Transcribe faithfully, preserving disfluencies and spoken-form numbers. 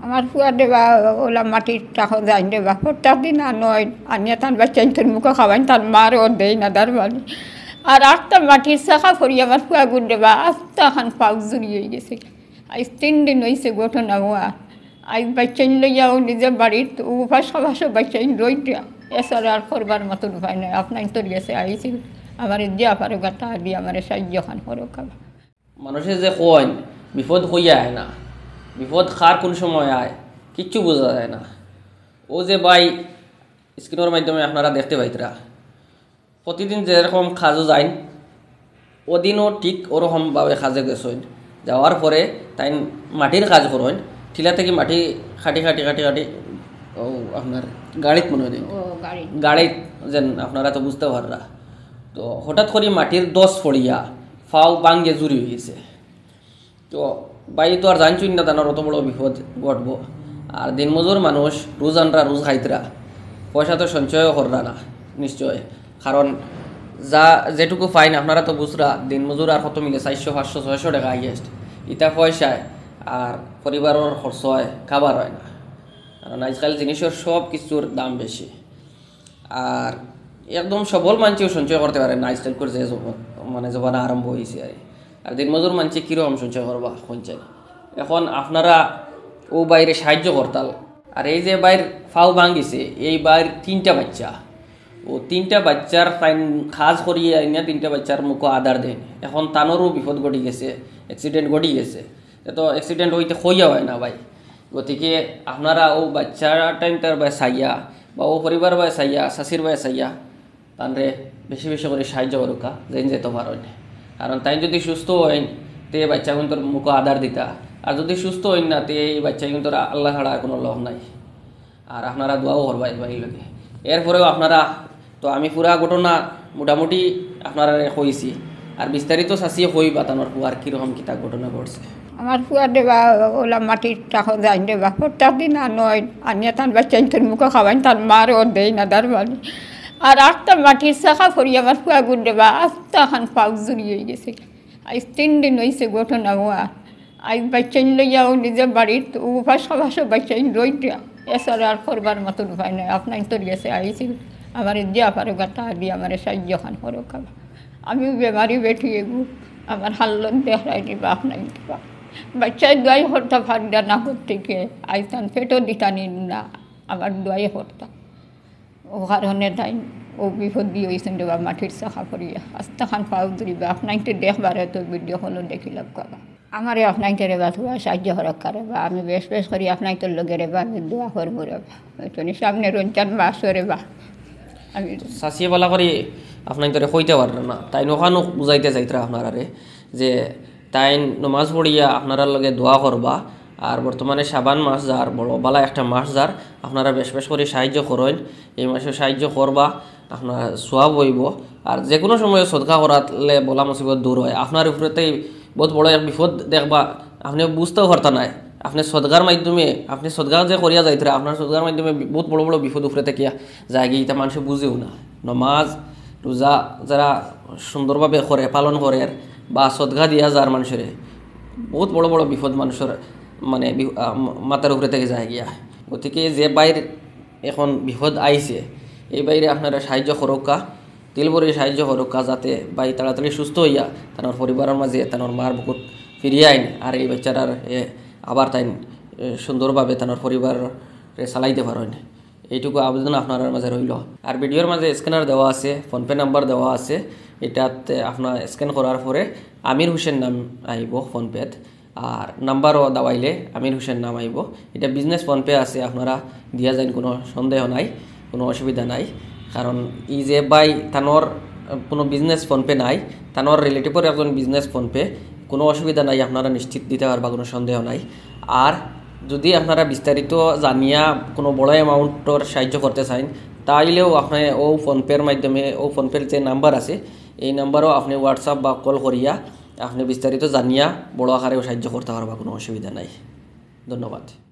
আমার ফুয়া দেবা ওলা মাটির টাকা যাইন দেবা, প্রত্যেক দিন আনইন, আনিয়া তান বাচ্চাইন্তর মুখো খাওয়াইন, তান মারও দেইন আদার বালি। আর আটটা মাটির চাকা পড়ি আমার ফুয়া গুর দেবা, আস্তা খান পাও জুড়ি অইগেছে। আইজ তিন দিন অইছে ঘটনা অওয়া। আইজ বাচ্চাইন লইয়া ও নিজে বাড়িত ও পাশাপাশি বাচ্চাইন রইটা। এছাড়া আর করবার মতন উপায় নাই। আপনাইন্তর গেছে আইছি, আমারে দিয়া পারো গাতা দি আমারে সাহায্য খান করো খাবা। মানষে যে কইন, বিপদ কইয়া আয় না, বিপদ কার কুন সময় আয়, কিচ্ছু বুঝা যায় না। অউ যে ভাই, স্ক্রিনর মাধ্যমে আপনারা দেখতে পাইতরা, প্রতিদিন যেরকম কাজো যাইন, অদিনও ঠিক ওরকমভাবে কাজে গেছইন। যাওয়ার পরে তাইন মাটির কাজ করইন, ঠিলা থাকি মাটি কাটি কাটি কাটি কাটি, ও আপনার গাড়িত মনে হয় দিন। ও, গাড়ি। গাড়িত যেন আপনারা তো বুঝতে পাররা। তো হঠাৎ করি মাটির দশ পড়িয়া পাও ভাঙ্গিয়া জুড়ি অইগেছে। তো ভাই তো আর জানছইন না তানর অত বড় বিপদ ঘটবো। আর দিনমজুর মানুষ, রুজ আনরা, রুজ খাইতরা, পয়সা তো সঞ্চয়ও কররা না নিশ্চয়। কারণ যা যেটুকু পাইন আপনারা তো বুঝরা, দিনমজুর আর কত মিলে, চাইরশো, পাঁচশো, ছয়শো টেকা highest। ইতা পয়সায় আর পরিবারর খরচ অয়, খাবার অয় না। কারণ আজকাল জিনিসর সব কিছুর দাম বেশি। আর একদম সবল মানষেও সঞ্চয় করতে পারে না, আজকালকার যে জব-, মানে জমানা আরম্ভ অইছে আর। আর দিনমজুর মানষে কিরকম সঞ্চয় করবা, কইন চাই? এখন আপনারা অউ ভাইরে সাহায্য করতাল। আর এই যে ভাইর পাও ভাঙ্গিছে, এই ভাইর তিনটা বাচ্চা, অউ তিনটা বাচ্চার তাইন কাজ করিয়া আইনা তিনটা বাচ্চার মুখো আদার দেইন। এখন তানরও বিপদ ঘটি গেছে, accident ঘটি গেছে। তে তো accident অইতে কইয়া অয় না ভাই। গতিকে আপনারা অউ বাচ্চাটাইন্তর বায় চাইয়া বা অউ পরিবার বায় চাইয়া, চাচির বায় চাইয়া, তানরে বেশি বেশি করি সাহায্য করুক্কা, যেইন যেত পারইন। কারণ তাইন যুদি সুস্থ অইন, তে বাচ্চাগুইন্তর মুখো আদার দিতা, আর যুদি সুস্থ অইন না, তে এই বাচ্চাগুইন্তর আল্লাহ ছাড়া আর কুনু লোক নাই। আর আপনারা দোয়াও করবা এই ভাইর লাগি। এরপরেও আপনারা, তো আমি পুরা ঘটনা মোটামুটি আপনারারে কইছি, আর বিস্তারিত চাচিয়ে কইবা তানর ফুয়ার কিরকম কিতা ঘটনা ঘটছে। আমার ফুয়া দেবা ওলা মাটির টাকা যাইন দেবা, প্রত্যেক দিন আনইন, আনিয়া তান বাচ্চাইন্তর মুখো খাওয়াইন, তান মারও দেইন আদার বালি। আর আটটা মাটির চাকা পড়ি আমার ফুয়া গুর দেবা, আস্তা খান পাও জুড়ি অইগেছে। আইজ তিন দিন অইছে ঘটনা অওয়া। আইজ বাচ্চাইন লইয়া ও নিজে বাড়িত ও পাশাপাশি বাচ্চাইন রইটা। এছাড়া আর করবার মতন উপায় নাই। আপনাইন্তর গেছে আইছি, আমারে দিয়া পারো গাতা দি আমারে সাহায্য খান করো খাবা। আমিও বেমারি বেটি এগু, আমার হাল্লত দেখরাই দিবা আপনাইন্তর। বাচ্চায় দোয়াই করতা পাররা না করতে কে, আইজ তান পেটও দিতা নিন না, আমার দোয়াই করতা। ও কারণে তাইন ও বিপদ দিয়া অইছইন দেবা মাটির চাকা পড়িয়া। আস্তা খান পাও জুড়ি বা আপনাইন্তে দেখবা রে তো ভিডিও কলো দেখিলাউক্কা বা। আমারে আপনাইন্তে রে বা থুড়া সাহায্য করউক্কা রে বা। আমি বেশ বেশ করি আপনাইন্তর লগে রে বা আমি দোয়া করমু রে বা। অইতো নি সামনে রমজান মাস রে বা। আমি চাচিয়ে বালা করি আপনাইন্তরে কইতা পাররা না। তাইন অখানউ বুঝাইতা চাইতরা আপনারারে যে তাইন নমাজ পড়িয়া আপনারার লগে দোয়া করবা। আর বর্তমানে শাবান মাস যার, বড় বালা একটা মাস যার, আপনারা বেশ বেশ করি সাহায্য করইন। এই মাসে সাহায্য করবা, আপনার সওয়াব অইবো। আর যেকুনু সময় সদকা করালে বালা মুসিবত দূর অয়। আপনার উপরেতেই বউত বড় এক বিপদ দেখবা, আপনে বুঝতেও পারতা নায়। আপনে সদকার মাধ্যমে, আপনে সদকা যে করিয়া যাইতরা, আপনার সদকার মাধ্যমে বউত বড় বড় বিপদ উপরে থাকিয়া যায়গি, ইতা মানষে বুঝেও না। নমাজ, রোজা যারা সুন্দরভাবে করে, পালন করের, বা সদকা দিয়া যার মানষরে, বউত বড় বড় বিপদ মানষর, মানে, বি-, আ, ম-, মাথার উপরে থাকি যায় গিয়া। গতিকে যে ভাইর এখন বিপদ আইছে, এই ভাইরে আপনারা সাহায্য করউক্কা, দিল ভরি সাহায্য করউক্কা, যাতে ভাই তাড়াতাড়ি সুস্থ অইয়া তানর পরিবারর মাঝে তানর মার বুকুত ফিরিয়া আইন, আর এই বাচ্চাটার, এ, আবার তাইন, এ, সুন্দরভাবে তানর পরিবাররে চালাইতে পারইন। এইটুকু আবেদন আপনারার মাঝে রইলো। আর ভিডিওর মাঝে scanner দেওয়া আছে, PhonePe নাম্বার দেওয়া আছে, ইটাতে আপনার scan করার পরে আমির হোসেন নাম আইবো PhonePeত, আর নাম্বারও দাবাইলে আমির হোসেন নাম আইবো। ইটা business PhonePe আছে, আপনারা দিয়া যাইন, কুনু সন্দেহ নাই, কুনু অসুবিধা নাই। কারণ ই যে ভাই, তানর, আহ, কুনু business PhonePe নাই, তানর রিলেটিভর একজন business PhonePe, কুনু অসুবিধা নাই, আপনারা নিশ্চিত দিতা পারবা, কুনু সন্দেহ নাই। আর যুদি আপনারা বিস্তারিত জানিয়া কুনু বড় amountর সাহায্য করতে চাইন, তাইলেও আপনে অউ PhonePeর মাধ্যমে, অউ PhonePeর যে নাম্বার আছে, এই নাম্বারও আপনে WhatsApp বা call করিয়া আপনে বিস্তারিত জানিয়া বড় আকারেও সাহায্য করতা পারবা, কুনু অসুবিধা নাই। ধন্যবাদ।